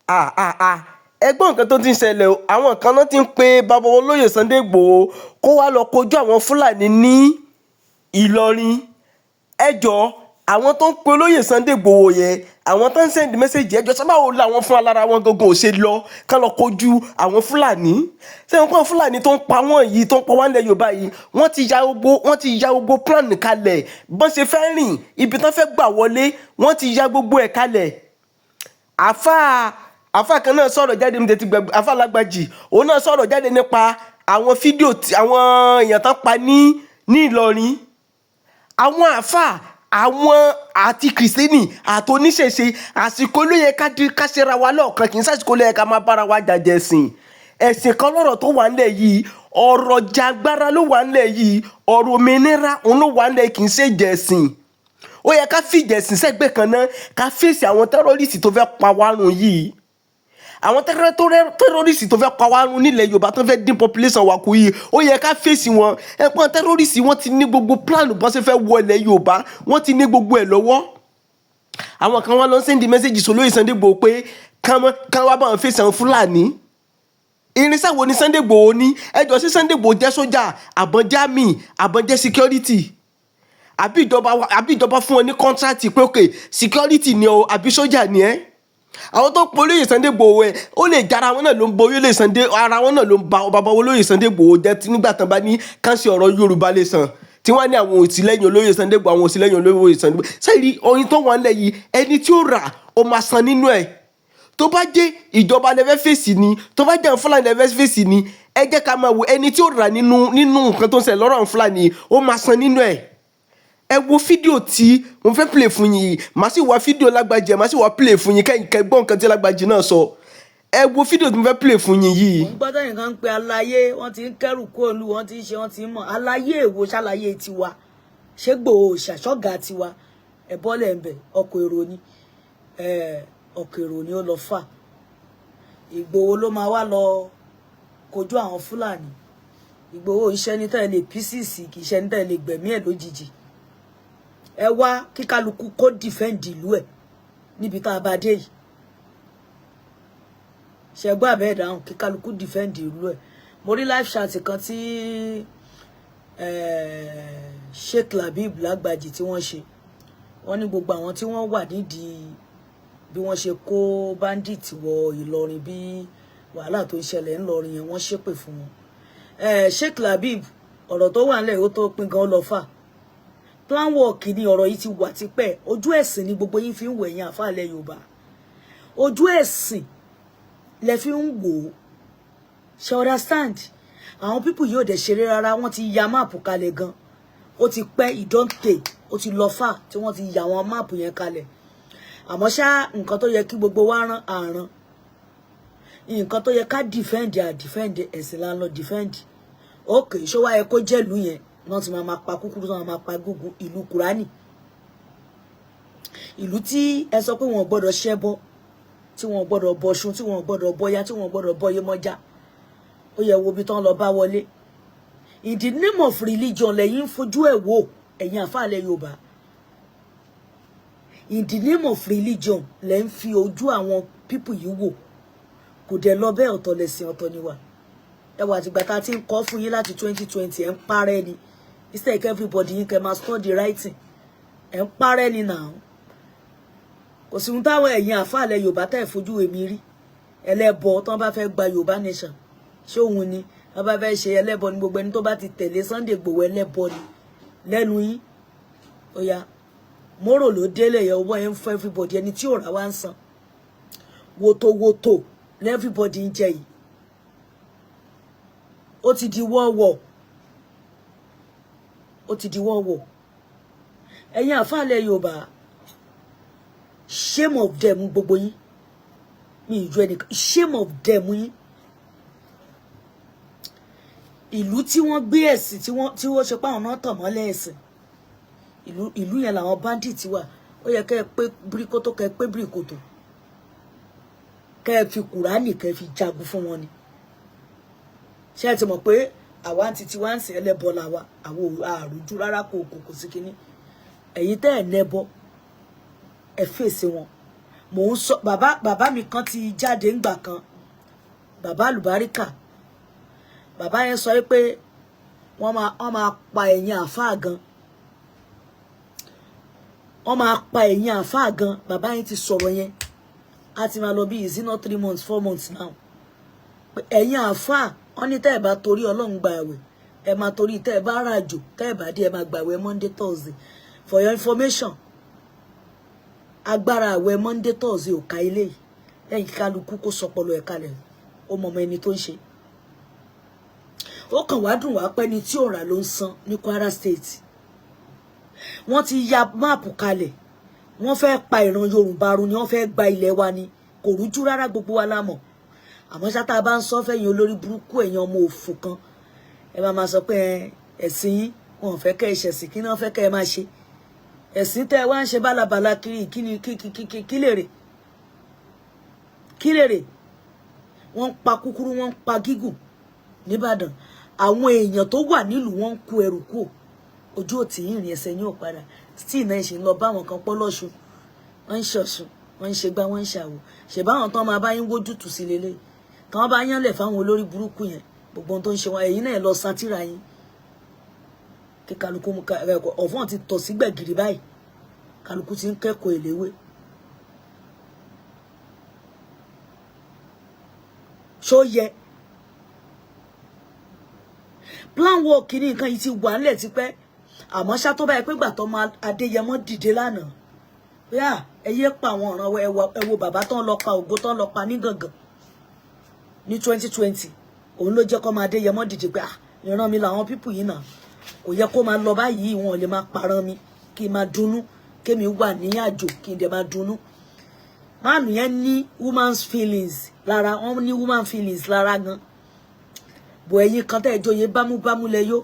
Ah ah ah, ẹ gbọ́ nǹkan tó ti ń ṣẹlẹ̀ o. Àwọn kan náà ti ń pe bàbá olóyè Sunday Igboho kó wàá lọ kojú àwọn Fúlàní ní Ìlọrin. Ẹ jọ, àwọn tó ń pe olóyè Sunday Igboho yẹn, àwọn tó ń send message, ẹ jọ, sábà wo làwọn fún alára wọn gangan ò ṣe lọ kán lọ kojú àwọn Fúlàní? Sẹ́wọ̀n kan Fúlàní tó ń pa wọ́n yìí, tó ń pa wọ́n lẹ̀ Yorùbá yìí, wọ́n ti ya gbogbo plan kalẹ̀, bọ́n ṣe fẹ́ rìn, ibi tán fẹ́ gbà wọlé, wọ́n ti ya gbogbo ẹ̀ kalẹ̀. Àáfà kan náà sọ̀rọ̀ jáde ní tètè gbàgbé, àáfà Lágbàjì, òun náà sọ̀rọ̀ jáde nípa àwọn fídíò tí àwọn èèyàn tán pa ní Ìlọrin. Àwọn àáfà, àwọn àti Kìrìsìtẹ́nì àti oníṣẹ̀ṣe, àsìkò ló yẹ ká di ká ṣera wa lọ́ọ̀kan. Kì í sàsìkò ló yẹ ká máa bára wa jàjẹ̀ ẹ̀sìn. Ẹ̀sìn kan lọ́rọ̀ tó wà ńlẹ̀ yìí, ọ̀rọ̀ jàgbára ló wà ńlẹ̀ yìí, ọ̀rọ̀ òmìnira òun ló wà ńlẹ̀, kì í ṣe jẹ̀sìn. Ó yẹ ká fìjẹ̀sìn sẹ́gbẹ̀ẹ́ kan náà, ká fèsì àwọn terrorist tó fẹ́ pa wá run yìí, àwọn terrorist tó fẹ́ pa wá run nílẹ̀ Yorùbá, tó fẹ́ dín population wa kù yìí. Ó yẹ ká fèsì wọn. Ẹ̀pọ̀n terrorist, wọ́n ti ní gbogbo plan bọ́n ṣe fẹ́ wọ ilẹ̀ Yorùbá, wọ́n ti ní gbogbo ẹ̀ lọ́wọ́. Àwọn kan wọ́n lọ send message sólóyè Sunday Igboho pé kán wá bá wọn fèsì àwọn Fúlàní. Irinṣẹ́ wo ni Sunday Igboho ní? Ẹjọ́, sí Sunday Igboho jẹ́ sójà, àbọ̀n jẹ́ army, àbọ̀n jẹ́ security, àbí ìjọba fún wọn ní contract pé ok, security ni o, àbí sójà ni ẹ́? Àwọn tó ń pe olóyè Sunday Igboho ẹ, ó lè jẹ́ ara wọn náà ló ń bo olóyè Sunday, ara wọn náà ló ń ba bàbá olóyè Sunday Igboho jẹ́ tí nígbà tán bá ní kán ṣe ọ̀rọ̀ Yorùbá lè sàn, tí wọ́n ní àwọn òsìlẹ́yìn olóyè Sunday Igboho, àwọn òsìlẹ́yìn olóyè Sunday Igboho. Sẹ́yìn oyin tó wà nílẹ̀ yìí, ẹni tí ó rà ó máa san nínú ẹ̀. Tó bá jẹ́ ìjọba lẹ fẹ́ fèsì ni, tó bá jẹ́ àwọn Fúlàní lẹ fẹ́ fèsì ni, ẹ jẹ́ ká máa wo ẹni tí ó rà nínú nǹkan tó ń ṣẹlẹ̀ lọ́rọ̀ àwọn Fúlàní, ó máa san nínú ẹ̀. Ẹ wo fídíò tí mo fẹ́ play fún yín yìí, màá sì wá fídíò Lágbàjì, màá sì wá play fún yín kẹ́yìn kẹ́ gbọ́ nǹkan tí Lágbàjì náà sọ. Ẹ wo fídíò tí mo fẹ́ play fún yín yìí. Mo ń gbọ́ tẹ́yìn kan ń pe aláyé, wọ́n ti ń kẹ́rù kó olú, wọ́n ti ń ṣe, wọ́n ti ń mọ̀ aláyé. Èwo ṣàlàyé tiwa? Ṣé Gbòho ṣàṣọ́gà tiwa? Ẹ̀ bọ́lẹ̀ ń bẹ̀. Ọkọ̀ èrò ni, ọkọ̀ èrò ni ó lọ fà. Ìgbòho ló máa wá lọ kojú àwọn Fúlàní. Ìgbòho iṣẹ́ ní tẹ́ lè pieces, kì í ṣe ní tẹ́ lè gbẹ̀mí ẹ̀ lójijì. Ẹ wá kí kálukú kó defend ìlú ẹ̀ níbi tá a bá dé yìí. Ṣẹgbọ́n àbẹ́ ìdáhùn? Kí kálukú defend ìlú ẹ̀. Mo rí live chat kan tí Sheikh Labib Lágbàjì tí wọ́n ṣe. Wọ́n ní gbogbo àwọn tí wọ́n wà nídìí bí wọ́n ṣe kó bandit wọ Ìlọrin, bí wàhálà tó ń ṣẹlẹ̀ ńlọrin yẹn, wọ́n ṣépè fún wọn. Sheikh Labib, ọ̀rọ̀ tó wà nílẹ̀, ó tó pín gan lọ fà. Plan work ni ọ̀rọ̀ yìí ti wà tipẹ́. Ojú ẹ̀sìn ni gbogbo yín fi ń wò, ẹ̀yin àfáàlẹ̀ Yorùbá. Ojú ẹ̀sìn lẹ fi ń wò ó. Ṣe understand? Àwọn people yóò dẹ̀ ṣeré rárá. Wọ́n ti ya map kalẹ̀ gan, ó ti pẹ́, ìdọ́ǹtè ó ti lọ fà tí wọ́n ti ya àwọn map yẹn kalẹ̀. Àmọ́ ṣá, nǹkan tó yẹ kí gbogbo wa rán àrán, nǹkan tó yẹ ká defend, à defend ẹ̀sìn là ń lọ defend. Ok, ṣó wá yẹ kó jẹ́lú yẹn náà ti máa pa kúkúrú, tó máa pa gúngun? Ìlú Kúránì, ìlú tí ẹ sọ pé wọn ò gbọ́dọ̀ ṣẹbọ, tí wọn ò gbọ́dọ̀ bọṣun, tí wọn ò gbọ́dọ̀ bọya, tí wọn ò gbọ́dọ̀ bọ Yemọja, ó yẹ wo ibi tán lọ bá wọlé. In the name of religion lẹ́yìn ń fojú ẹ̀ wò, ẹ̀yin àfáàlẹ̀ Yorùbá. In the name of religion lẹ́ ń fi ojú àwọn people yìí wò. Kò dẹ̀ lọ bẹ́ẹ̀. Ọ̀tọ̀ lẹ̀sìn, ọ̀tọ̀ ni wà. Ẹ wà àtìgbà tá a ti ń kọ́ fún yín láti 2020, ẹ̀ ń parẹ́ ni. Instead kí everybody yín kẹ́ máa study writing, ẹ̀ ń parẹ́ ni now. Kò sí ohun táwọn ẹ̀yin àfáàlẹ̀ Yorùbá tẹ̀ fojú èmi rí. Ẹlẹ́bọ tán bá fẹ́ gba Yorùbá nation, ṣé òun ni wọ́n bá fẹ́ ṣe? Ẹlẹ́bọ ni gbogbo ẹni tó bá ti tẹ̀lé Sunday Igboho, ẹlẹ́bọ ni lẹ́nu yín. Ó yá, mórò ló délé yẹn, owó yẹn ń fún everybody. Ẹni tí ò rà wá ń san wotowoto everybody ń jẹ yìí. Ó ti di wọ́wọ́, ó ti di wọ́wọ́. Ẹ̀yin àfáàlẹ̀ Yorùbá, shame of them gbogbo yín. Mi ìjọ ẹnìkan, shame of them yín. Ìlú tí wọ́n gbé ẹ̀sìn, tí wọ́n ṣe pé àwọn náà tàn mọ́lẹ̀ ẹ̀sìn, ìlú yẹn làwọn bandit wà. Ó yẹ kẹ́ ẹ pé bíríkótó, kẹ́ ẹ pé bíríkótó, kẹ́ ẹ fi Kùránì, kẹ́ ẹ fi jagun fún wọn ni. Ṣé ẹ ti mọ̀ pé àwa ti ti wá ń sìn? Ẹlẹ́bọ làwa, àwọn àròjù rárá. Kò sí kínní. Ẹ̀yin tẹ́ ẹ̀ nẹ́bọ, ẹ fèsì wọn. Mò ń sọ, bàbá bàbá mi kan ti jáde ńgbà kan, bàbá àlùbáríkà. Bàbá yẹn sọ pé wọ́n máa pa ẹ̀yin àáfàá gan, wọ́n máa pa ẹ̀yin àáfàá gan. Bàbá yẹn ti sọ̀rọ̀ yẹn, a ti máa lọ bí, is it not 3 months, 4 months now? Ẹ̀yin àáfàá, wọ́n ní tẹ́ ẹ̀ bá torí Ọlọ́run gba àwẹ̀, ẹ máa torí tẹ́ ẹ bá ràjò, tẹ́ ẹ bá dé, ẹ máa gbàwẹ̀ Monday, Thursday. For your information, agbára àwẹ̀ Monday, Thursday ò ká ilé yìí. Lẹ́yìn kí kálukú kó sọpọlọ ẹ̀ kalẹ̀, ó mọ ọmọ ẹni tó ń ṣe. Ó kàn wá dùn wá pẹ́ ni tí òrà ló ń san ní Kwara State. Wọ́n ti ya map kalẹ̀, wọ́n fẹ́ pa ìran Yorùbá run ni, wọ́n fẹ́ gba ilẹ̀ wa ni. Kò rújú rárá, gbogbo wa la mọ̀. Àmọ́ ṣá, tá a bá ń sọ fẹ́yìn olórí burúkú, ẹ̀yin ọmọ òfò kan, ẹ máa máa sọ pé ẹ̀sìn yín, wọn ò fẹ́ kẹ́ ẹ ṣẹ̀sìn. Kí ni wọ́n fẹ́ kẹ́ ẹ máa ṣe? Ẹ̀sìn tẹ́ ẹ wá ń ṣe bálabàla kiri, kí ni kí lèrè? Kí lèrè? Wọ́n ń pa kúkúrú, wọ́n ń pa gígùn nìbàdàn. Àwọn èèyàn tó wà nílùú, wọ́n ń kó ẹrù kù. Ojú òtí ìrìn ẹsẹ̀ yín ò padà. Still náà ṣì ń lọ bá àwọn kan pọ́ lọ́ṣun, wọ́n ń ṣọ̀ṣun, wọ́n ń ṣe gbá, wọ́n ń ṣàwò. Ṣèbáwọn tán máa bá yín wójútùú sí lélẹ̀ tí wọ́n bá yánlẹ̀ fáwọn olórí burúkú yẹn, gbogbo ohun tó ń ṣe wọn, ẹ̀yin náà lọ sátìrà yín kí kálukú ọ̀fọ́n ti tọ̀ sí gbẹ̀gìrì báyìí. Kálukú ti ń kẹ́kọ̀ọ́ èléwé. Ṣó yẹ plan work ní nǹkan yìí ti wà nílẹ̀ tipẹ́. Àmọ́ ṣá, tó báyìí pé gbà tó máa Adéyẹmọ dìde lánàá yá, ẹ yé pa àwọn ọ̀ràn. Ẹ wo bàbá tán lọ pa, ògo tán lọ pa ní gàngàn ní 2020. Òun ló jẹ́ kó máa Adéyẹmọ dìde pé, ah, ìran mi làwọn people yìí náà, kò yẹ kó máa lọ báyìí. Wọn ò lè máa parán mi kí n máa dunnú, kémi wà ní àjò kí n dẹ̀ máa dunnú. Máàlù yẹn ní woman's feelings lára, wọn ní woman feelings lára gan. Bò ẹ̀yin kan tẹ́ ẹ joyè bámúbámú lẹ yó,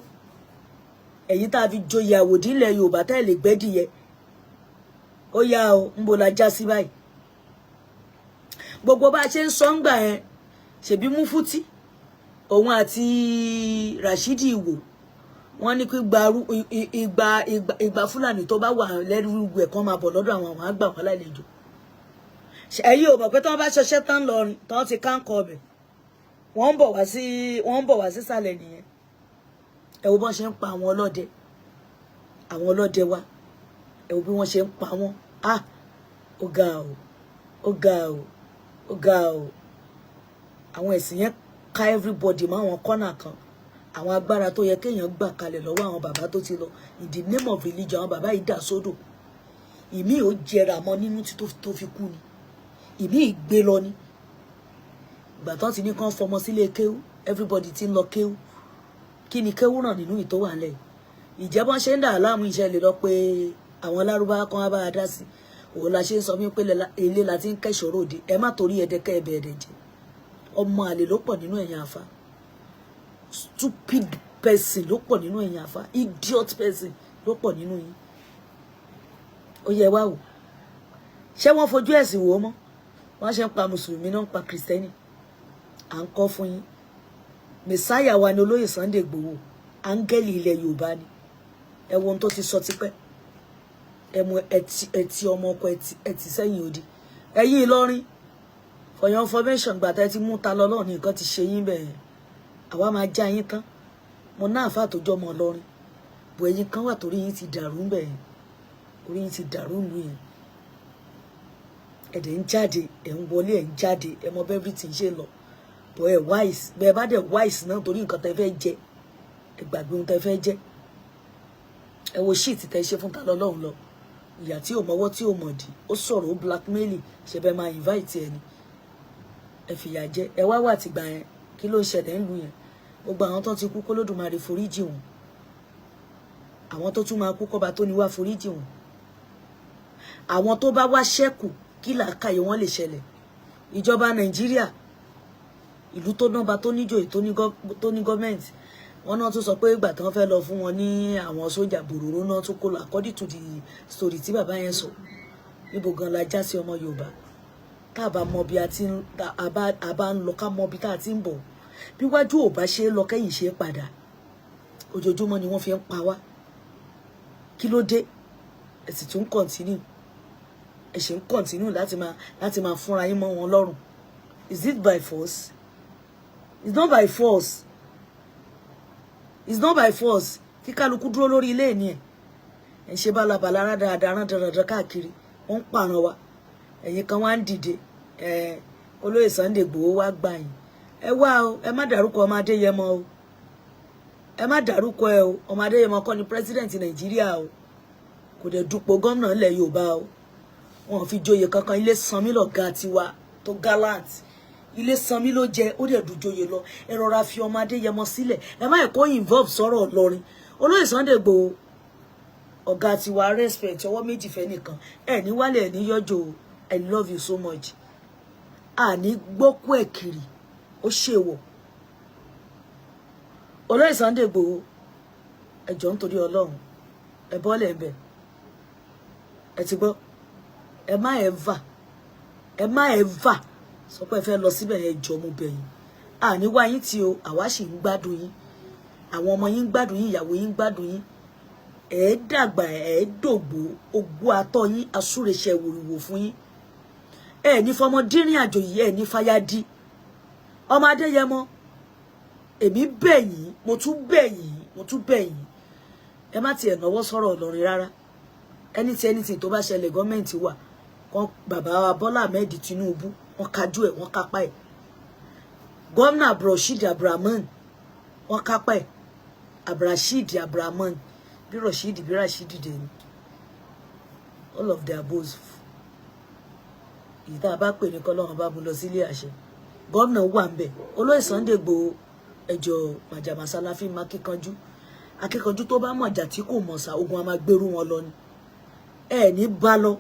ẹ̀yin tá a fi joyè àwòdì ilẹ̀ Yorùbá tẹ́ ẹ lè gbẹ́dìyẹ. Ó yá o, ń bo la já sí báyìí? Gbogbo bá a ṣe ń sọ ń gbà yẹn, ṣèbí Múfútí òun àti Rashidi Ìwò, wọ́n ní kí igba igba igba Fúlàní tó bá wà lẹ́rú ẹ̀ kan máa bọ̀ lọ́dọ̀ àwọn àgbà wọn lálejò. Ẹ̀yin ò mọ̀ pé tí wọ́n bá ṣọṣẹ́ tán lọrin, tí wọ́n ti káńkọ ọbẹ̀, wọ́n ń bọ̀ wá sísàlẹ̀ nìyẹn. Ẹ wo bọ́n ṣe ń pa àwọn ọlọ́dẹ, àwọn ọlọ́dẹ wa. Ẹ wo bí wọ́n ṣe ń pa wọ́n. Ah, ó ga o, ó ga o, ó ga o. Àwọn ẹ̀sìn yẹn ká everybody mọ́ àwọn kọ́nà kan. Àwọn agbára tó yẹ kéèyàn gbà kalẹ̀ lọ́wọ́ àwọn bàbá tó ti lọ, in the name of religion, àwọn bàbá yìí dà sódò. Ìmí ò jẹrà mọ́ nínú tí tó fi kú ni, ìmí ìgbé lọ ni. Ìgbà tán ti ní kán fọmọ sílé kéwú, everybody ti ń lọ kéwú. Kí ni kéwú ràn nínú ìtó wà lẹ́yìn ìjẹ́bọ́n ṣe ń dà láàmú? Iṣẹ́ lè lọ pé àwọn lárúbáwá kan wá bá a dá sí. Òun la ṣe ń sọ wípé ilé la ti ń kẹ́ṣọ̀ọ́ ròde. Ẹ má torí ẹ̀dẹ́kẹ́ ẹ̀bẹ̀ ẹ̀dẹ̀ jẹ. Ọmọ àlè ló pọ̀ nínú ẹ̀yin àfa, stupid person ló pọ̀ nínú ẹ̀yin àfa, idiot person ló pọ̀ nínú yín. Ó yẹ wá wò, ṣé wọ́n fojú ẹ̀sìn wò ó mọ́? Wọ́n ṣe ń pa mùsùlùmí náà, ń pa kìrìsìtẹ́nì. À ń kọ́ fún yín, mẹsáyà wa ni olóyè Sunday Igboho, áńgẹ́lì ilẹ̀ Yorùbá ni. Ẹ wo ohun tó ti sọ tipẹ́. Ẹ mú ẹtì ọmọ ọkọ ẹtì sẹ́yìn odi. Ẹ̀yin Ìlọrin, for your information, gbà tẹ́ ti mú ta lọ́lọ́ ní nǹkan ti ṣe yín bẹ́ẹ̀, àwa máa já yín tán. Mo ná àáfà tó jọmọ Ìlọrin bò. Ẹ̀yin kan wà torí yín ti dàrú bẹ́ẹ̀, orí yín ti dàrú nù yẹn. Ẹ̀dẹ̀ ń jáde, ẹ̀ ń wọlé, ẹ̀ ń jáde, ẹ̀ mọ bẹ́ẹ̀ everything ṣe lọ bọ̀. Ẹ̀ wise bẹ́ẹ̀ bá dẹ̀ wise náà, torí nǹkan tẹ́ fẹ́ jẹ, ẹ gbàgbé ohun tẹ́ fẹ́ jẹ. Ẹ wo shit tẹ́ ṣe fún ta lọ́lọ́run lọ, ìyà tí ò mọwọ́ tí ò mọ̀dí. Ó sọ̀rọ̀, ó blackmail, ṣe bẹ́ẹ̀ máa invite ẹ ni, ẹ fìyà jẹ. Ẹ wá wà tìgbà yẹn, kí ló ń ṣẹlẹ̀ ń lu yẹn? Gbogbo àwọn tó ti kú, k'Olódùmarè foríjì wọn. Àwọn tó tún máa kú, kọ́ba tó ní wá foríjì wọn. Àwọn tó bá wá ṣẹ́kù, kí làákàyè wọn lè ṣẹlẹ̀. Ìjọba Nàìjíríà, ìlú tó nọba, tó níjòyè, tó ní gọ́ọ̀mẹ̀ntì, wọn náà tún sọ pé ìgbà tí wọ́n fẹ́ lọ fún wọn ní àwọn sójà bòròró náà tún kó lọ, according to the story tí bàbá yẹn sọ. Níbo gan la já sí, ọmọ Yorùbá? Tá a bá mọ bí a bá ń lọ, ká mọ bí tá a ti ń bọ̀. Bí wájú ò bá ṣe é lọ, kẹ́yìn ṣe é padà. Ojoojúmọ́ ni wọ́n fi ń pa wá. Kí ló dé? Ẹ sì tún continue. Ẹ Ẹ ṣe ń continue láti máa fúnra yín mọ́ wọn lọ́rùn. Is it by force? It's not by force, it's not by force. Kí kálukú dúró lórí ilé ní ẹ̀. Ẹ̀ ń ṣe bálabàlà, rádaràda, rádaràda káàkiri. Wọ́n ń pààrọ̀ wa, ẹ̀yin kan wá ń dìde. Ẹ̀ olóyè Sunday Igboho wá gbà yín. Ẹ wá o, ẹ má dárúkọ ọmọ Adéyẹmọ o, ẹ má dárúkọ ẹ o. Ọmọ Adéyẹmọ kọ́ ni president Nàìjíríà o, kò dẹ̀ dupò gómìnà ilẹ̀ Yorùbá o, wọn ò fi joyè kankan. Ilé Sanmi lọ̀gá tiwa tó gallant. Ilé Sanmi ló jẹ, ó dẹ̀ dùjoyè lọ. Ẹ rọra fi ọmọ Adéyẹmọ sílẹ̀, ẹ má ẹ̀kọ́ involve sọ̀rọ̀ Ìlọrin. Olóyè Sunday Igboho, ọ̀gá tiwa, respect ọwọ́ méjì fẹ́ nìkan. Ẹ ní wálé, ẹ ní yọjọ́ o. I love you so much. Àní gbókú ẹ̀ kiri, ó ṣèwọ̀. Olóyè Sunday Igboho, ẹ jọ̀ọ́, nítorí Ọlọ́run, ẹ bọ́lẹ̀ ń bẹ̀. Ẹ ti gbọ́, ẹ má ever, ẹ má ever sọ pé ẹ fẹ́ lọ síbẹ̀ yẹn. Jọ̀ọ́, mo bẹ̀ yín. Àní wá yín tí o, àwa sì ń gbádùn yín, àwọn ọmọ yín ń gbádùn yín, ìyàwó yín ń gbádùn yín. Ẹ dàgbà, ẹ dògbò, ogbó atọ́ yín asúrèṣẹ wòrìwò fún yín. Ẹ ní fọmọdínrín àjò yìí, ẹ ní fàyàdí. Ọmọ Adéyẹmọ, èmi bẹ̀ yín, mo tún bẹ̀ yín, mo tún bẹ̀ yín, ẹ má tiẹ̀ náwó sọ̀rọ̀ Ìlọrin rárá. Anything, anything tó bá ṣẹlẹ̀, gọ́ọ̀mẹ̀ntì wà kan. Bàbá wa Bọ́lá Ahmed Tinubu, wọ́n kájú ẹ̀, wọ́n kápá ẹ̀. Gómìnà Abdulrasheed Abdulrahman, wọ́n kápá ẹ̀. Abdulrasheed Abdulrahman, bí Rasheed, bí Rasheed dé ni, all of the above. Èyí tá a bá pè ní kọ́lọ́run bá mú lọ sílé àṣẹ, gómìnà wà ń bẹ̀. Olóyè Sunday Igboho, ẹjọ́ màjàmásálá fi máa kíkanjú. Akíkanjú tó bá mọ̀jà tí kò mọ̀ sá, ogun a máa gbèrú wọn lọ ni. Ẹ ní bá lọ.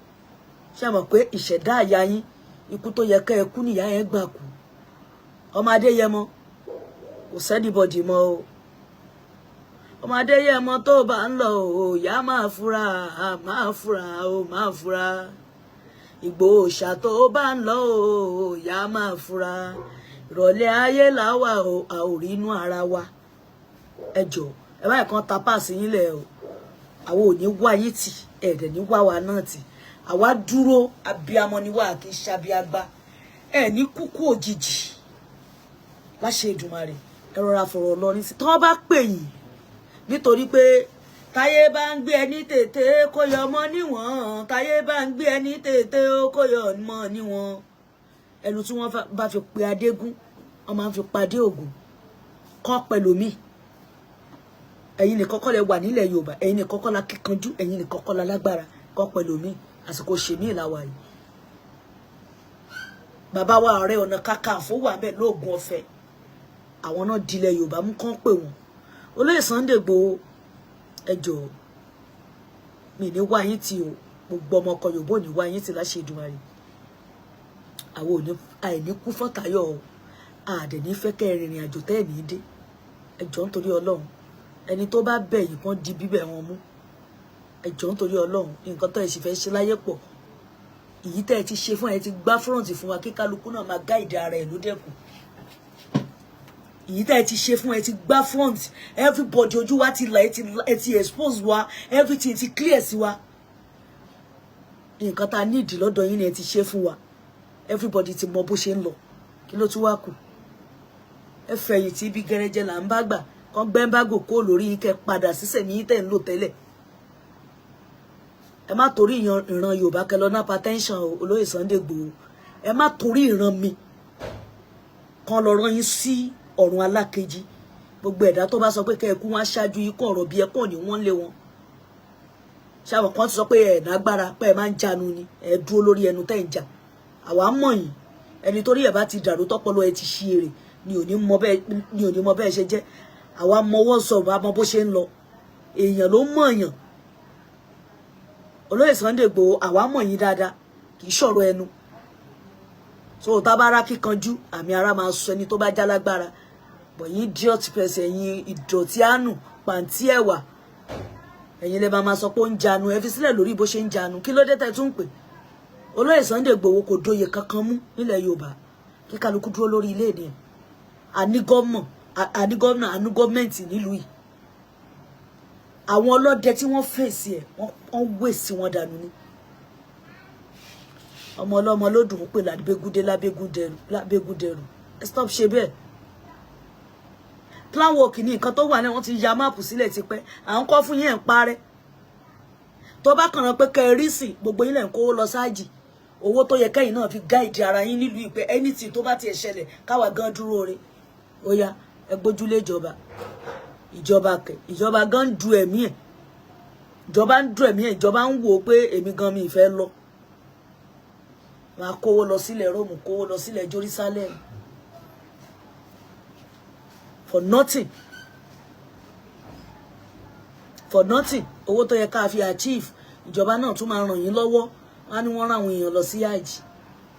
Ṣé mọ̀ pé ìṣẹ̀dá àyà yín, ikú tó yẹ kẹ́ ẹ kú nìyá yẹn gbà kú? Ọmọ Adéyẹmọ, kò sí anybody mọ́ o. Ọmọ Adéyẹmọ, tó bá ń lọ o, ìyá máa fura, máa fura o, máa fura. Ìgbòho ṣà, tó bá ń lọ o, ìyá máa fura. Ìrọ̀lẹ́ ayé làwà o, a ò rí inú ara wa. Ẹ jọ, ẹ báyìí kan ta páàsì yín lẹ o. Àwọn ò ní wá yín tì, ẹ̀ẹ́dẹ̀ ní wá wa náà tì. Àwa dúró, abiyamọ ni wá, kì í ṣàbíagbá. Ẹ ní kúkú òjijì láṣẹ Èdùmàrè. Ẹ rọra fọ̀rọ̀ lọ ní sí tí wọ́n bá pè yín, nítorí pé táyé bá ń gbé ẹni tètè kó yọ ọmọ níwọ̀n, táyé bá ń gbé ẹni tètè kó yọ ọmọ níwọ̀n. Ẹnu tí wọ́n bá fi pe Adégún, wọ́n máa ń fi padé Ògùn kọ́ pẹ̀lú mi. Ẹ̀yin nìkan kọ́ lẹ wà nílẹ̀ Yorùbá, ẹ̀yin nìkan kọ́ la kíkanjú, ẹ̀yin nìkan kọ́ la lágbára kọ́ pẹ̀lú mi. Àsìkò ṣèmí ìlàwà yìí, bàbá wa Ààrẹ Ọ̀nà Kakanfò wà bẹ́ẹ̀ lóògùn ọ̀fẹ́. Àwọn náà dilẹ̀ Yorùbá mú, kán pè wọ́n. Olóyè Sunday Igboho, ẹ jọ̀ọ́, mi ní wá yín tí o. Gbogbo ọmọ ọkọ Yorùbá ò ní wá yín tí láṣẹ Èdùmàrè. Àwọn ò ní àìní kú fọ́tàyọ̀ o, àdẹ̀ ní fẹ́ kẹ́ ẹ rìnrìn àjò tẹ́ ẹ̀ ní dé. Ẹ jọ̀ọ́, nítorí Ọlọ́run, ẹni tó bá bẹ̀ yìí, kán di bíbẹ̀ wọn mú. Ẹ jọ̀ọ́, nítorí Ọlọ́run, nǹkan tó ẹ sì fẹ́ ṣe láyé pọ̀. Èyí tẹ́ ẹ ti ṣe fún ẹ ti gbá front fún wa, kí kálukú náà máa guide ara ẹ̀ ló dẹ́kun. Èyí tẹ́ ẹ ti ṣe fún ẹ ti gbá front, everybody, ojú wa ti là, ẹ ti expose wa, everything ti clear sí wa. Nǹkan tá a need lọ́dọ̀ yín ni ẹ ti ṣe fún wa. Everybody ti mọ bó ṣe ń lọ. Kí ló tún wá kù? Ẹ fẹ̀yìntì, ibi gẹrẹjẹ là ń bá gbà kán gbẹ́ńbágò kó lórí yín, kẹ́ padà sísẹ̀mí yín tẹ̀ ń lò tẹ́lẹ̀. Ẹ má torí ìran Yorùbá kẹ́ lọ ná hypertension o. Olóyè Sunday Igboho, ẹ má torí ìran mi kan lọ rán yín sí ọ̀run alákejì. Gbogbo ẹ̀dá tó bá sọ pé kẹ́ ẹ kú, wọn aṣáájú ikú ọ̀rọ̀ bí ẹkún ní wọ́n lé wọn. Ṣáwọn kan ti sọ pé ẹ̀ nágbára, pé ẹ máa ń jánu ni, ẹ dúró lórí ẹnu tẹ́ ń jà. Àwa mọ̀ yín. Ẹni torí ẹ̀ bá ti dàrú, tọ́pọlọ ẹ ti ṣí èrè ni, ò ní mọ bẹ́ẹ̀, ni ò ní mọ bẹ́ẹ̀ ṣe jẹ́. Àwa mọwọ́ sọ̀rọ̀, àmọ́ bó ṣe ń lọ. Èèyàn ló mọ̀ èèyàn. Olóyè Sunday Igboho, àwa mọ̀ yín dáadáa, kì í ṣọ̀rọ̀ ẹnu. So tábára kíkanjú, àmì ara máa sọ ẹni tó bá já lágbára bọ̀ yín. Idiot person, ẹ̀yin ìdọ̀tí àánú pàǹtí ẹ̀wà, ẹ̀yin lè máa sọ pé ó ń janu. Ẹ fi sílẹ̀ lórí bó ṣe ń janu. Kí ló dé tẹ́ tún pè? Olóyè Sunday Igboho kò dóye kankan mú nílẹ̀ Yorùbá. Kí kálukú dúró lórí ilé ènìyàn. Àní gọ́mọ̀, àní gómìnà, àní gọ́ọ̀mẹ̀ntì nílùú yìí. Àwọn ọlọ́dẹ tí wọ́n fèsì ẹ̀, wọ́n wèsì wọn dànù ni. Ọmọ ọlọ́mọ ló dùn ún pè lábégúdé, lábégúdẹrù. Ẹ stop ṣe bẹ́ẹ̀. Plan work ní nǹkan tó wà ní, wọ́n ti ya map sílẹ̀ tipẹ́. À ń kọ́ fún yín, ẹ̀ ń parẹ́. Tó bá kàn án pé kẹ́ ẹ rí sìn, gbogbo yín lẹ̀ ń kówó lọ sáàjì. Owó tó yẹ kẹ́yìn náà fi guide ara yín nílùú ìpẹ́, anything tó bá tiẹ̀ ṣẹlẹ̀, káwa gan dúró re. Ó yá, ẹ gbójúlé ìjọba. Ìjọba kẹ, ìjọba gan ń du ẹ̀mí ẹ̀, ìjọba ń du ẹ̀mí ẹ̀. Ìjọba ń wò ó pé èmi gan mi ìfẹ́ lọ. Wọn á kówó lọ sílẹ̀ Róòmù, kówó lọ sílẹ̀ Jerusalem for nothing, for nothing. Owó tó yẹ ká fi achieve, ìjọba náà tún máa ràn yín lọ́wọ́. Wọn á ní wọ́n rán àwọn èèyàn lọ sí àjì.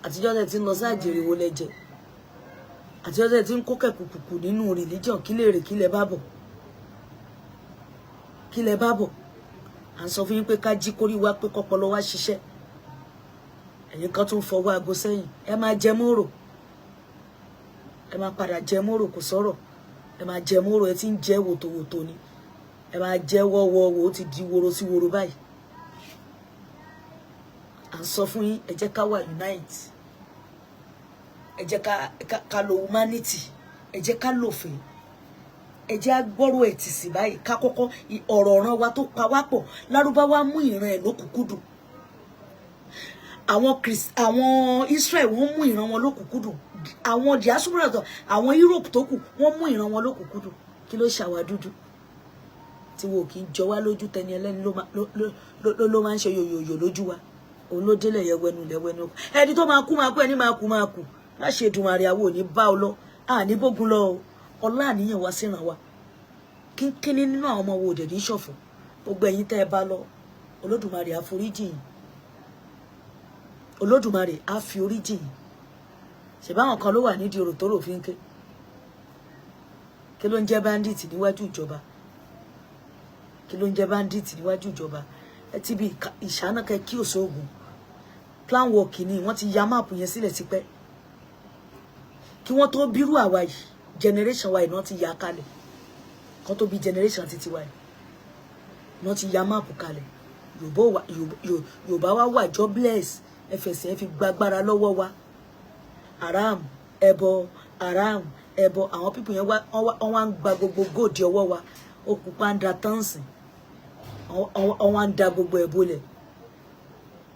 Àtijọ́ tẹ̀ tí ń lọ sí àjì, èrè wo lẹ jẹ? Àtijọ́ tẹ̀ tí ń kó kẹ̀kùkùkù nínú religion, kí lè rè? Kí lẹ bá bọ̀? Kí lẹ bá bọ̀? À ń sọ fún yín pé ká jí kórí wá, pé kọ́pọlọ wá ṣiṣẹ́. Ẹ̀yin kan tún fọwọ́ aago sẹ́yìn. Ẹ máa jẹ mórò, ẹ máa padà jẹ mórò. Kò sọ̀rọ̀, ẹ máa jẹ mórò. Ẹ ti ń jẹ wòtòwòtò ni, ẹ máa jẹ wọ́wọ́wọ́. Ó ti di woro sí woro báyìí. À ń sọ fún yín, ẹ jẹ́ ká wà unite, ẹ jẹ́ ká lo humanity, ẹ jẹ́ ká lòfin, ẹ jẹ́ á gbọ́rọ̀ ẹ̀ tì sí báyìí. Ká kọ́kọ́ ọ̀rọ̀ ọ̀ràn wa tó pa wá pọ̀. Lárúbáwá mú ìran ẹ̀ lókùnkúndùn, àwọn Chris, àwọn Israel, wọ́n mú ìran wọn lókùnkúndùn. Àwọn diaspora, àwọn Europe tó kù, wọ́n mú ìran wọn lókùnkúndùn. Kí ló ṣàwà dúdú tí wo kì í jọ wá lójú? Tẹni ẹlẹ́ni ló máa ń ṣe yòyòyò lójú wa. Òun ló délẹ̀ yẹ wẹnu lẹ́wẹ́nu. Ẹni tó máa kú máa kú, ẹni máa kú máa kú. Láṣẹ Èdùmàrè, àwọn ò ní bá ọ lọ, àní bógun lọ o. Ọlá àníyàn wá síran wa kínkínní nínú àwọn ọmọ wo òdè ní ṣọ̀fọ̀. Gbogbo ẹ̀yin tẹ́ ẹ bá lọ, Olódùmarè àforíjì yín, Olódùmarè á fi oríjì yín. Ṣèbáwọn kan ló wà nídìí orò tó rò fi ń ké. Kí ló ń jẹ́ bandit níwájú ìjọba? Kí ló ń jẹ́ bandit níwájú ìjọba? Ẹ ti bí ìṣáná kẹ kí òṣoògùn. Plan work ni, wọ́n ti ya map yẹn sílẹ̀ tipẹ́. Kí wọ́n tó bírú àwa yìí, generation wa yìí náà ti ya kalẹ̀. Kán tó bí generation títí wa yìí náà ti ya map kalẹ̀. Yorùbá wa wà jobless. Ẹ fẹsẹ̀ ẹ fi gbàgbára lọ́wọ́ wa. Haram ẹbọ, haram ẹbọ. Àwọn people yẹn wọ́n wá ń gba gbogbo gold ọwọ́ wa. Ó kú pàǹdà tánsìn, wọ́n wá ń da gbogbo ẹ̀ bolẹ̀.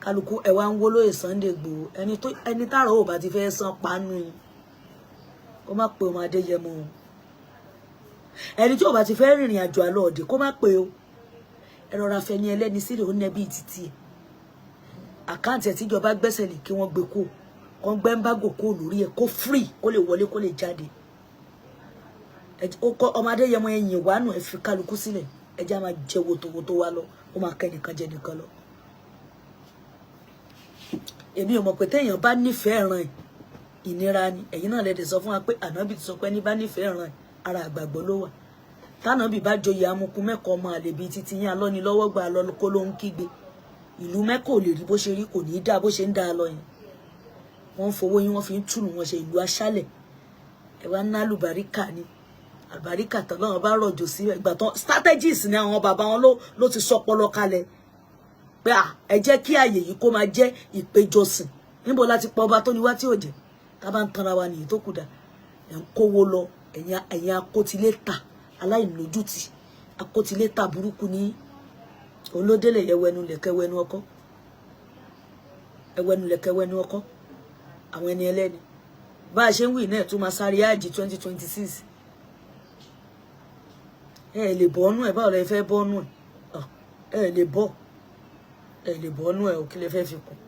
Kálukú ẹ wá ń wó lóye Sunday Igboho. Ẹni tó ẹni táàrọ̀ ò bá ti fẹ́ san panu yín, kó má pe ọmọ Adéyẹmọ o. Ẹni tí ò bá ti fẹ́ rìnrìn àjò àlọ́ ọ̀dẹ, kó má pe o. Ẹ rọra fẹni ẹlẹ́ni sílẹ̀. Ó nẹ́bí títí ẹ̀, account ẹ̀ tíjọba gbẹ́sẹ̀ lé, kí wọ́n gbé kó, kó gbé embargo kó lórí ẹ̀, kó free, kó lè wọlé, kó lè jáde. Ó kọ́ ọmọ Adéyẹmọ ẹ̀yìn wánú. Ẹ fi kálukú sílẹ̀, ẹ jẹ́ á máa jẹ wòtòwòtò wa lọ. Ó máa kẹ́ nìkan jẹ nìkan lọ. Èmi ò mọ̀ pé téèyàn bá nífẹ̀ẹ́ ẹ̀ràn ẹ̀, ìnira ni. Ẹ̀yin náà lẹ́dẹ̀ sọ fún wa pé ànábì ti sọ pé ní bá nífẹ̀ẹ́ ẹ̀ràn ẹ̀, ara àgbàgbọ́ ló wà. Tánàbì bá joyè amukun mẹ́kọ̀ọ́, ọmọ àlè bíi títí yín alọ́ni lọ́wọ́ gbà lọ kó ló ń kígbe. Ìlú mẹ́kọ̀ ò lè rí bó ṣe rí, kò ní í dá bó ṣe ń dá a lọ yẹn. Wọ́n ń fowó yín, wọ́n fi ń túnú wọn ṣe ìlú aṣálẹ̀. Ẹ wá ná àlùbáríkà ni, àlùbáríkà tọ́lọ́run bá rọ̀jò sí ìgbà tán. Strategies ni àwọn bàbá wọn ló ti sọpọlọ kalẹ̀ pé à, ẹ jẹ́ kí àyè yìí kó máa jẹ́ ìpéjọsìn. Níbo láti pọ̀ ọba tó ní wá tí ò jẹ́ tá bá ń tanra wa nìyí tó kù dà. Ẹ̀ ń kówó lọ. Ẹ̀yin akótilétà aláìlójútì, akótilétà burúkú ní òun ló délé. Ẹwẹnu lẹ̀kẹ́ wẹnu ọkọ́, ẹwẹnu lẹ̀kẹ́ wẹnu ọkọ́. Àwọn ẹni ẹlẹ́ni, bá a ṣe ń wí náà, tún máa sáré àjì 2026. Ẹ lè bọ́nú ẹ. Báwo lẹ fẹ́ bọ́nú ẹ? Ẹ lè bọ́, ẹ lè bọ́nú ẹ. Ò kí lẹ fẹ́ fi kún?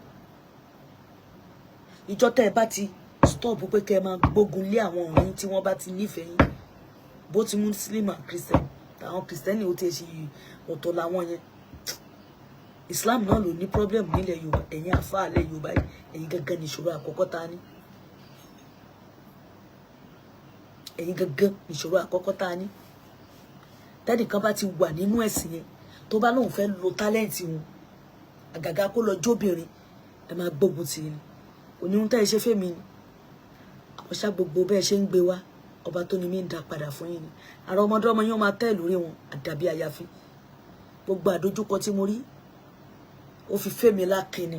Ìjọ tẹ́ ẹ bá ti stop pé kẹ́ ẹ máa gbógun lé àwọn ọ̀rìn tí wọ́n bá ti nífẹ̀ẹ́ yín, bó ti Muslim and Christian, àwọn Christian ò tiẹ̀ ṣe, ọ̀tọ̀ làwọn yẹn. Islam náà ló ní problem nílẹ̀ Yorùbá. Ẹ̀yin àfáà ilẹ̀ Yorùbá yìí, ẹ̀yin gangan ní ìṣòro àkọ́kọ́ tá a ní. Ẹ̀yin gangan ní ìṣòro àkọ́kọ́ tá a ní. Tẹ́nìkan bá ti wà nínú ẹ̀sìn yẹn, tó bá lóun fẹ́ lo talent wọn, àgàgà kó lọ jóbìnrin, ẹ máa gbógun tì í ni. Oníhun tẹ́ ẹ ṣe fẹ́mi ni àwọn ṣá. Gbogbo bẹ́ẹ̀ ṣe ń gbé wá, ọba tó ní mí ń dá padà fún yín ni. Àrà ọmọdé ọmọ yín ó máa tẹ́ lórí wọn. Àdàbí àyàfi gbogbo àdójúkọ tí mo rí, ó fi fẹ́mi lákinni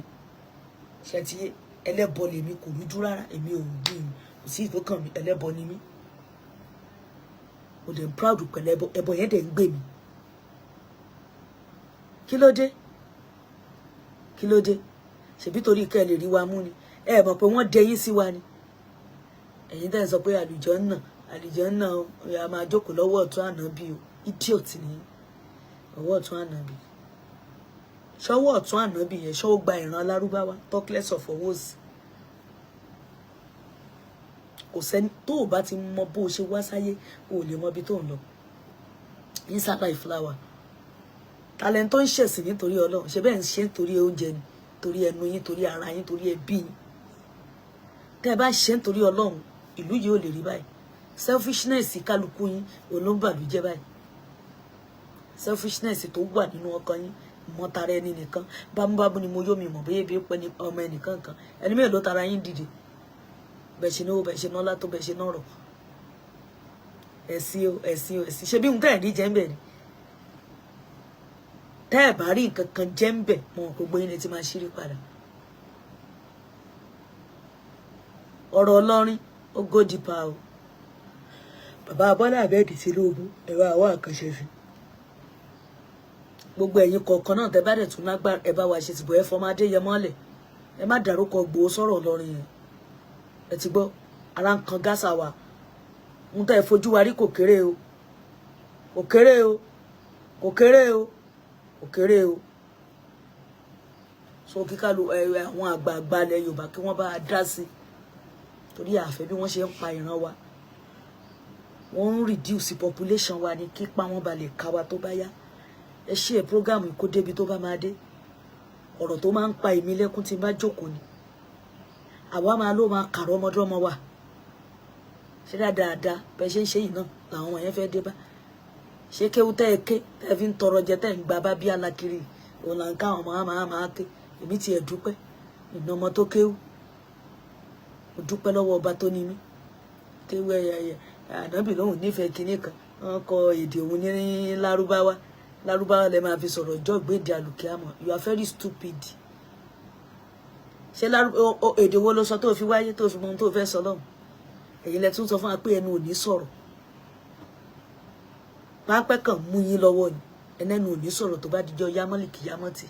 ṣe ti yé. Ẹlẹ́bọ lèmi, kò rújú rárá. Èmi ò bí kò sí ìtókàn mi, ẹlẹ́bọ ni mí. Mo dẹ̀ ń proud pẹ̀lú ẹbọ, ẹbọ yẹn dẹ̀ ń gbé mi. Kí ló dé? Kí ló dé? Ṣèbí torí kẹ́ ẹ lè rí wa mú ni. Ẹ mọ̀ pé wọ́n dẹ yín sí wa ni. Ẹ̀yin tẹ́ ń sọ pé àlùjànnà, àlùjànnà, a máa jókòó lọ́wọ́ ọ̀tún ànábì o. Idiot ni. Ọwọ́ ọ̀tún ànábì, ṣọwọ́ ọ̀tún ànábì yẹn, ṣọwọ́ gba ìran alárúbáwá? Talk less of owó sí. Kò sẹ́ni tó o bá ti mọ bó o ṣe wá sáyé, o ò lè mọ ibi tó ń lọ. Inside life flower talent tó ń ṣẹ̀sìn nítorí Ọlọ́run ṣe bẹ́ẹ̀, ń ṣe nítorí oúnjẹ ni, torí ẹnu yín, torí ara yín, torí ẹbí yín. Tẹ́ ẹ bá ṣe nítorí Ọlọ́run, ìlú yìí ò lè rí báyìí. Selfishness kálukú yín òun ló ń bàlújẹ́ báyìí. Selfishness tó wà nínú ọkàn yín, mọ́tara ẹni nìkan, bámúbámú ni mo yó mi mọ̀ bóyá ebi pẹ́ ní ọmọ ẹnìkan kan. Ẹni mélòó ló tara yín dìde? Bẹ́ẹ̀ ṣe náwó, bẹ́ẹ̀ ṣe náà látó, bẹ́ẹ̀ ṣe náà rọ̀. Ẹ̀sìn o, ẹ̀sìn o, ẹ̀sìn. Ṣe bí nǹkan ẹ̀rí jẹ́ ń bẹ̀ ni? Tẹ́ ẹ̀ bá rí nǹkan kan jẹ́ ń bẹ̀ mọ́, gbogbo yín ni ti máa ṣírí padà. Ọ̀rọ̀ Ọlọ́rin ó go deeper o. Bàbá Bọ́lá Ahmed Tinubu, ẹ bá wá àkànṣe sí gbogbo ẹ̀yin kọ̀ọ̀kan náà. Tẹ́ bá dẹ̀ tún lágbára, ẹ bá wa ṣe tìbọ̀. Ẹ fọmọ Adéyẹmọ́lẹ̀, ẹ má dárúkọ Ìgbòho sọ̀rọ̀ Ọlọ́rin yẹn. Ẹ ti gbọ́, ara ń kan gásà wa ń tẹ́ ẹ fojú wa rí. Kò kéré o, kò kéré o, kò kéré o, kò kéré o. So kíkàlù ẹ àwọn àgbààgbà ilẹ̀ Yorùbá kí wọ́n bá a dá sí, torí àfẹ́ bí wọ́n ṣe ń pa ìran wa. Wọ́n ń reduce population wa ní kípa wọn ba lè ká wa tó bá yá. Ẹ ṣe ẹ program kó débi tó bá máa dé. Ọ̀rọ̀ tó máa ń pa èmi lẹ́kún tí n bá jókòó ni àwa máa ló máa kàrọ̀ ọmọdọ́mọ wa. Ṣé dáadáa bẹ́ẹ̀ ṣe ń ṣe yìí náà làwọn ọmọ yẹn fẹ́ dé bá? Ṣé kéwú tẹ́ ẹ ké tẹ́ ẹ fi ń tọrọ jẹ, tẹ́ ẹ ń gba bá bí alákiri, òun là ń ká àwọn ọmọ máa ké? Èmi tiẹ̀ dúpẹ́ ìná ọmọ tó kéwú. Mo dúpẹ́ lọ́wọ́ ọba tó ní mí. Kéwú ẹ̀yẹ ànábì lóhùn nífẹ̀ẹ́ kinní kan, wọ́n kọ èdè òun ní lárúbáwá. Lárúbáwá lẹ máa fi sọ̀rọ̀ ọjọ́ ìgbéǹde àlùkìyámọ̀. You are very stupid. Ṣé èdè wo ló sọ tó fi wáyé, tó fi mọ ohun tó fẹ́ sọ lọ́hùn? Èyí lẹ tún sọ fún wa pé ẹnu ò ní sọ̀rọ̀. Pápẹ́ kàn mú yín lọ́wọ́ ni ẹnẹ́nu ò ní sọ̀rọ̀. Tó bá dijọ́ yámọ́lìkì yámọ́tì,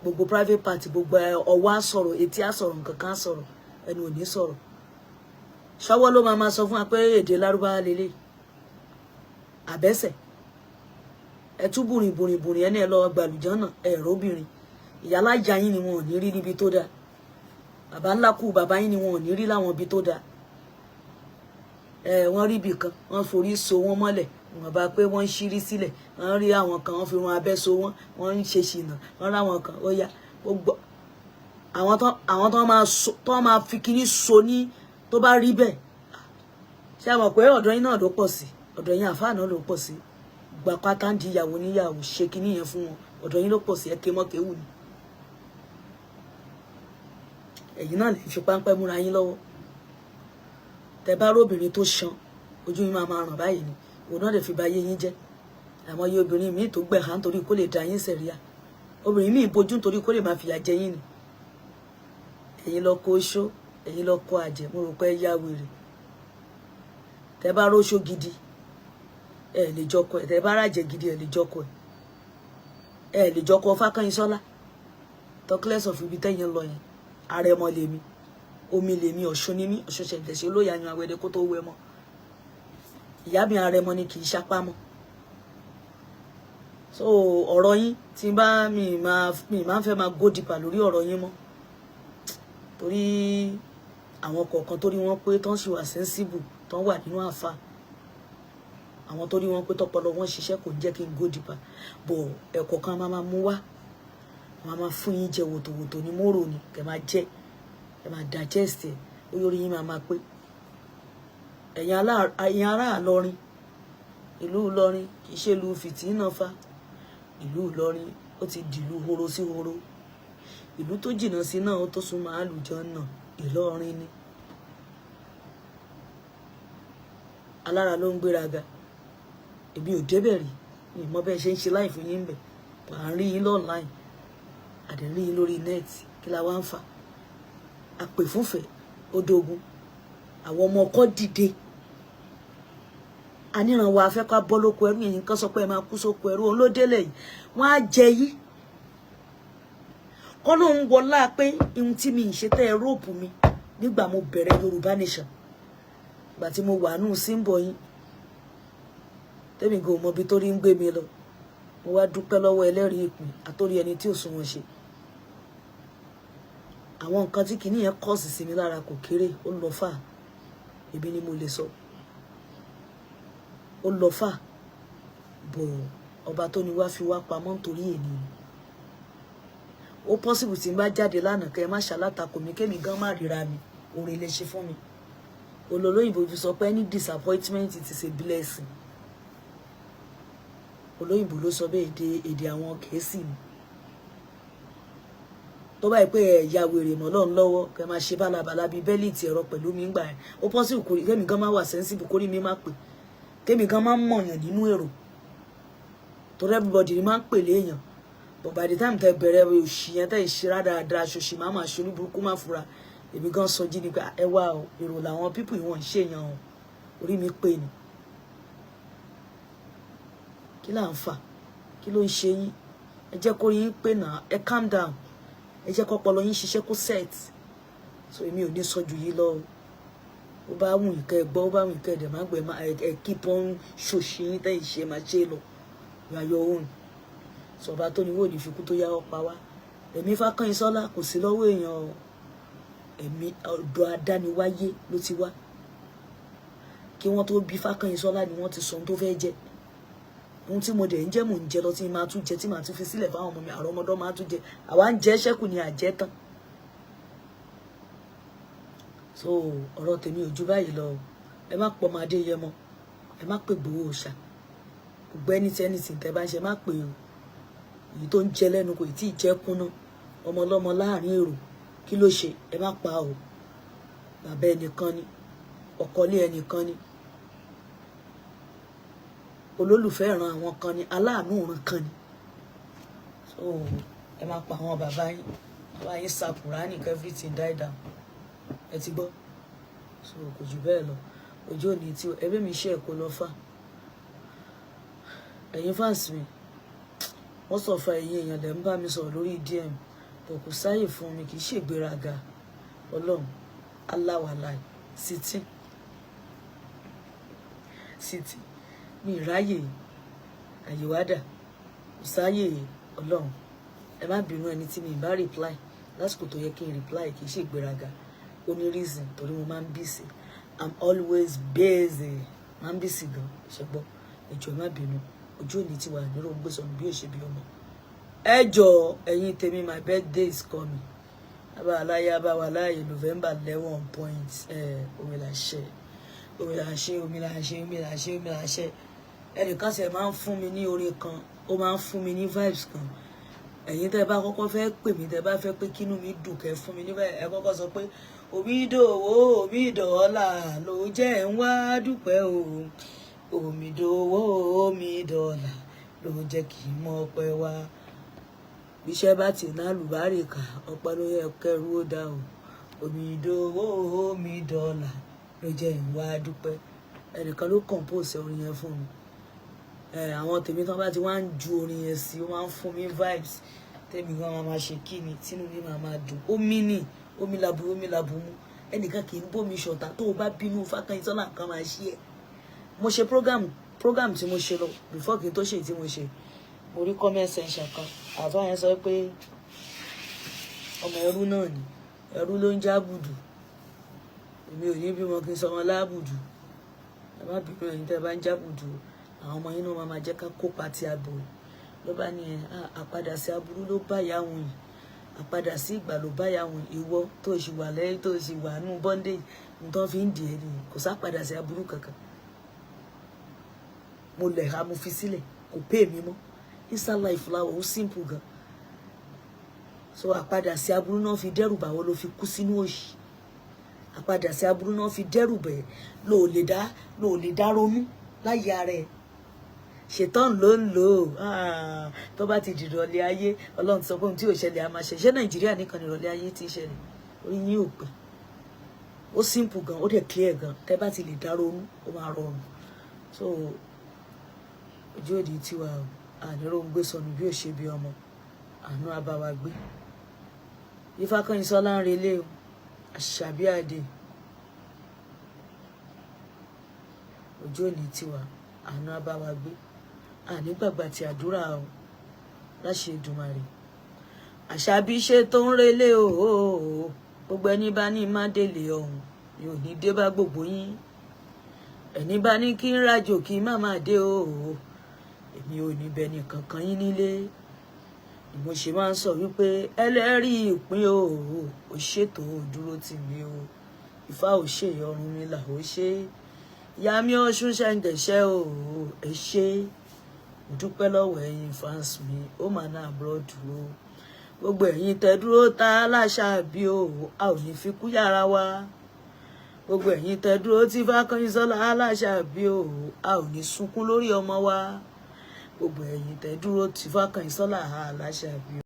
gbogbo private party, gbogbo ọwọ́ á sọ̀rọ̀, etí á sọ̀rọ̀, nǹkan kan á sọ̀rọ̀, ẹnu ò ní sọ̀rọ̀. Ṣọwọ́ ló máa sọ fún wa pé èdè lárúbáwá lélẹ̀ àbẹ́sẹ̀. Ẹ tún bùrìn bùrìn bùrìn ẹni ẹ lọ gbàlùjọ́ náà. Ẹ̀rọ obìnrin ìyálájà yín ni wọn ò ní rí níbi tó dáa. Bàbá ńlá kú bàbá yín ni wọn ò ní rí láwọn ibi tó dáa. Ẹ wọ́n rí ibì kan, wọ́n forí so wọ́n mọ́lẹ̀, wọ́n bá pé wọ́n ń ṣírí sílẹ̀. Wọ́n rí àwọn kan, wọ́n fi run abẹ́ so wọ́n, wọ́n ń ṣe ṣìnà. Wọ́n ráwọn kan, ó yá, gbogbo àwọn tó máa so, tó máa fi kíní so ní tó bá rí bẹ́ẹ̀. Ṣé a mọ̀ pé ọ̀dọ̀ yín náà ló pọ̀ sí? Ọ̀dọ̀ yín àfáà náà ló pọ̀ sí. Gba pátá ń di ìyàwó níyàwó, ṣe kíní yẹn fún wọn. Ọ̀dọ̀ yín ló pọ̀ sí. Ẹ ké mọ́ kéwù ni. Ẹ̀yin náà lè fi páńpẹ́ múra yín lọ́wọ́. Tẹ bá róbìnrin tó ṣan ojú yín, máa máa ràn báyìí ni. Òun náà lè fi ba ayé yín jẹ́. Àmọ́ iye obìnrin míì tó gbẹ̀há nítorí kó lè da yín sẹ̀ríà, obìnrin míì bojú nítorí kó lè máa fìyà jẹ yín ni. Ẹ̀yin lọ kó oṣó, ẹ̀yin lọ kó àjẹ́. Mo rò pé ẹ yá wèrè. Tẹ bá róṣó gidi, ẹ lè jọkọ ẹ. Tẹ bá rájẹ gidi, ẹ lè jọkọ ẹ. Ẹ lè jọkọ Fákànyìnsọ́lá. Talk less of ibi tẹ́yìn lọ yẹn. Àrẹ̀mọ lèmi, omi lèmi, Ọ̀ṣun ní mí. Ọ̀ṣun ṣẹ̀ṣẹ̀ ṣe ló yàyàn àwẹ̀dẹ kó tó wẹ mọ́. Ìyá mi àrẹ̀mọ ni, kì í ṣapá mọ́. So ọ̀rọ̀ yín tí bá mi máa ń fẹ́ máa go deeper lórí ọ̀rọ̀ yín mọ́, torí àwọn kọ̀ọ̀kan torí wọ́n pé tán sì wà sensible, tán wà nínú àfa, àwọn torí wọ́n pé tọpọlọ wọn ṣiṣẹ́, kò ní jẹ́ kí n go deeper bọ̀. Ẹ̀kọ́ kan máa mú wá, máa máa fún yín jẹ wòtòwòtò ní móró ni kẹ máa jẹ, ẹ máa digest ẹ, orí yín máa máa pé. Ẹ̀yin ará Ìlọrin, ìlú Ìlọrin kì í ṣe ìlú fìtínà fa. Ìlú Ìlọrin ó ti dìlú horo sí horo. Ìlú tó jìnnà sí náà ó tó súnmọ́ àlùjánnà, Ìlọrin ni. Alára ló ń gbéraga. Èmi ò débẹ̀ rí, mi mọ bẹ́ẹ̀ ṣe ń ṣe láì fún yín bẹ̀. À ń rí yín online, àdé ń rí yín lórí net. Kí la wá ń fà? Àpèfúnfẹ́ odógun, àwọn ọmọ ọkọ dìde. Àníran wa afẹ́ ká bọ́ lóko ẹrú yìí. Nǹkan sọ pé ẹ máa kú sóko ẹrú, òun ló délẹ̀ yìí. Wọ́n á jẹ yín kọ́ ló ń wọlá pé ihun tí mi ń ṣe tẹ́ ẹ rope mi nígbà mo bẹ̀rẹ̀ Yorùbá Nation, ìgbà tí mo wà nù símbọ̀ yín, tẹ́mi gan mọ ibi tó rí ń gbé mi lọ. Mo wá dúpẹ́ lọ́wọ́ ẹlẹ́rìí ìpín àtórí ẹni tí ò sún wọn ṣe. Àwọn nǹkan tí kìíní yẹn kọ́ọ̀sì sí mi lára kò kéré. Ó lọ fà, èmi ni mo lè sọ, ó lọ fà bọ̀. Ọba tó ní wá fi wá pamọ́ nítorí ènìyàn. Ó possible tí n bá jáde lánàá, kẹ́ ẹ má ṣàlátakò mi, kémi gan má ríra mi. Oore lè ṣe fún mi. Olólóyìnbó fi sọ pé any disappointment, it is a blessing. Olóyìnbó ló sọ bẹ́ẹ̀, èdè àwọn Gẹ̀ẹ́sì ni. Tó báyìí pé ẹ ya wèrè mọ́ lọ́n lọ́wọ́, kẹ́ máa ṣe bálabàla bíi belt ẹ̀rọ pẹ̀lú mi gbà ẹ̀. Ó possible kórìí kémi gan má wà sensible, kórìí mi má pè, kémi gan má mọ̀yàn nínú èrò, torí everybody ni máa ń pèlè èèyàn. But by the time tẹ bẹ̀rẹ̀ òṣì yẹn, tẹ ìṣe rádaràda, ṣòṣì, máa máa ṣe oníburúkú, má fura. Èmi gan sọ jí ni pé ẹ wá o, èrò làwọn people yìí, wọ́n ń ṣèyàn o. Orí mi pè ní kí là ń fà, kí ló ń ṣe yín? Ẹ jẹ́ kó yín pè náà, ẹ calm down, ẹ jẹ́ kọ́pọlọ yín ṣiṣẹ́ kó set. So èmi ò ní sọ ju yìí lọ o. Ó bá wù yín kẹ́ ẹ gbọ́, ó bá wù yín kẹ́ ẹ dẹ̀ má gbẹ, ẹ keep on ṣòṣì yín tẹ́ ìṣe máa ṣe lọ. You are your own. Sọba tó ní wò ní fikú tó yá ọ pa wá. Ẹ̀mí Fákànyìnsọ́lá kò sí lọ́wọ́ èèyàn o. Ẹ̀mí ọ̀dọ̀ adániwáyé ló ti wá. Kí wọ́n tó bí Fákànyìnsọ́lá ni wọ́n ti sọ ohun tó fẹ́ jẹ́. Ohun tí mo dẹ̀ ń jẹ́, mò ń jẹ lọ, tí màá tún jẹ, tí màá tún fi sílẹ̀ fáwọn ọmọ mi, àrọ́mọdọ́ máa tún jẹ. Àwa ń jẹ ṣẹ́kù ni àjẹ́ tán. So ọ̀rọ̀ tèmi ò ju báyìí lọ. Ẹ má pọ̀ ọmọ Adéyẹmọ, ẹ má pè Ìgbòho Òòṣà. Gbogbo anything, anything tẹ́ bá ń ṣe, má pè o. Èyí tó ń jẹ lẹ́nu kò tí ì jẹ́ kúnná. Ọmọ ọlọ́mọ láàrin èrò, kí ló ṣe? Ẹ má pa o. Bàbá ẹnìkan ni, ọkọlé ẹnìkan ni, olólùfẹ́ ìran àwọn kan ni, aláàánú ìran kan ni. So ẹ má pa àwọn bàbá yín. Bàbá yín sa Kùránì kí everything die down. Ẹ ti gbọ́. So kò jù bẹ́ẹ̀ lọ. Ojú òní tí ẹbí mi ṣe ẹ̀kọ́ lọ fà. Ẹ̀yin fans mi, wọ́n sọ fún ẹ̀yin èèyàn lẹ́ ń bá mi sọ̀rọ̀ lórí DM, kò kò sáyè fún mi. Kì í ṣègbéraga. Ọlọ́run aláwàláì sítì sítì mi ìráyè àyèwádà, kò sáyè. Ọlọ́run, ẹ má bínú. Ẹni tí mi bá reply lásìkò tó yẹ kí n reply, kì í ṣègbéraga, ó ní reason, torí mo máa ń busy. I'm always busy, máa ń busy gan. Ṣẹgbọ́, ẹ jọ̀ọ́, ẹ má bínú. Ojú òní ti wà nírò gbé sọnù bí ó ṣe bí ọmọ. Ẹ jọ̀ọ́, ẹ̀yin tèmi, my birthday is coming. Abá aláyé, abá wa láàyè, November 11 point. Ẹ omi là ṣe, omi là ṣe, omi là ṣe, omi là ṣe, omi là ṣe. Ẹnìkan ṣe máa ń fún mi ní orin kan, ó máa ń fún mi ní vibes kan. Ẹ̀yin tẹ́ bá kọ́kọ́ fẹ́ pè mí, tẹ́ bá fẹ́ pé kínú mi dùn, kẹ́ fún mi ní vibe, ẹ kọ́kọ́ sọ pé omi dòwó, omi dọ̀ọ́là ló jẹ́ ń wá dúpẹ́ o. Omi dòwó, omi dọ̀ọ́là ló jẹ́ kí n mọ̀ pẹ́ wá. Bíṣẹ́ bá ti ná lùbáríkà, ọpẹ́ ló yẹ kẹrù ó dá o. Omi dòwó, omi dọ̀ọ́là ló jẹ́ ń wá dúpẹ́. Ẹnìkan ló compose orin yẹn fún mi. Ẹ àwọn tèmi tán bá ti wá ń ju orin yẹn sí, ó máa ń fún mi vibes tèmi gan máa ṣe kí ni, tínú mi máa máa dùn. Omi ni omi làbù, omi làbù mú. Ẹnìkan kì í bómi ṣọ̀tá. Tó o bá bínú Fákànyìntọ́lá, nǹkan máa ṣí ẹ. Mo ṣe program tí mo ṣe lọ before kí n tó ṣe tí mo ṣe, mo rí comment section kan. Àbá yẹn sọ pé ọmọ ẹrú náà ni, ẹrú ló ń jábùdù. Èmi ò ní bímọ kí n sọ ọmọ lábùdù. Ẹ má bínú, ẹ̀yin tẹ́ ẹ bá ń jábùdù, àwọn ọmọ yín náà máa máa jẹ́ ká kópa tí a bò ló bá ní ẹ. Àpadà sí aburú ló bá ìyá wọn yìí, àpadà sí ìgbà ló bá ìyá wọn. Ìwọ tó sì wà lẹ́yìn, tó sì wà nù bondage, nǹkan fi ń dì ẹ́ nìyí. Kò sápadà sí aburú kankan. Mo lẹ̀ ha, mo fi sílẹ̀, kò pè mí mọ́. Instant life láwọ̀, ó simple gan. So àpadà sí aburú náà fi dẹ́rù bà wọ́n, ló fi kú sínú òṣì. Àpadà sí aburú náà fi dẹ́rù bẹ̀, ló lè dá ronú láyé ara ẹ̀. Ṣètàn ló ń lò ó. Tó bá ti dìrọ̀lẹ́ ayé, Ọlọ́run ti sọ pé ohun tí ò ṣẹlẹ̀ á máa ṣe. Ṣé Nàìjíríà nìkan nìrọ̀lẹ́ ayé ti ṣẹlẹ̀? Orí yín ò pé. Ó simple gan, ó dẹ̀ clear gan. Tẹ́ bá ti lè dá ronú, ó máa rọrùn. So ojú òdì tiwa o, àníró ń gbé sọnù bí ó ṣe bí ọmọ, àánú abáwa gbé. Ifákànyìnsọ́lá ń relé o, àṣàbí àdè. Ojú òní tiwa, àánú abáwa gbé. Àní gbàgbà ti àdúrà o, láṣẹ Èdùmàrè. Àṣàbí ṣe tó ń relé o, gbogbo ẹni bá ní má délé ọ̀hún yóò ní dé bá gbogbo yín. Ẹni bá ní kí n rájò kí má má dé o, èmi ò ní bẹ nìkankan yín nílé. Mo ṣe máa ń sọ wípé ẹlẹ́rìí ìpín o, ò ṣètò dúró tì mí o. Ifá ò ṣe, Ọ̀rúnmìlà ò ṣe, ìyá mi Ọ̀ṣun ṣẹ̀ǹgẹ̀ṣẹ̀ o, ẹ ṣé. Mo dúpẹ́ lọ́wọ́ ẹ̀yin fans mi, ó mà náà abroad o. Gbogbo ẹ̀yin tẹ́ dúró tá láṣàbí o, a ò ní fi kú yára wa. Gbogbo ẹ̀yin tẹ́ dúró tí Fákànyìnsọ́lá aláṣàbí o, a ò ní sunkún lórí ọmọ wa. Gbogbo ẹ̀yin tẹ́ dúró tí Fákànyìnsọ́lá aláṣàbí o.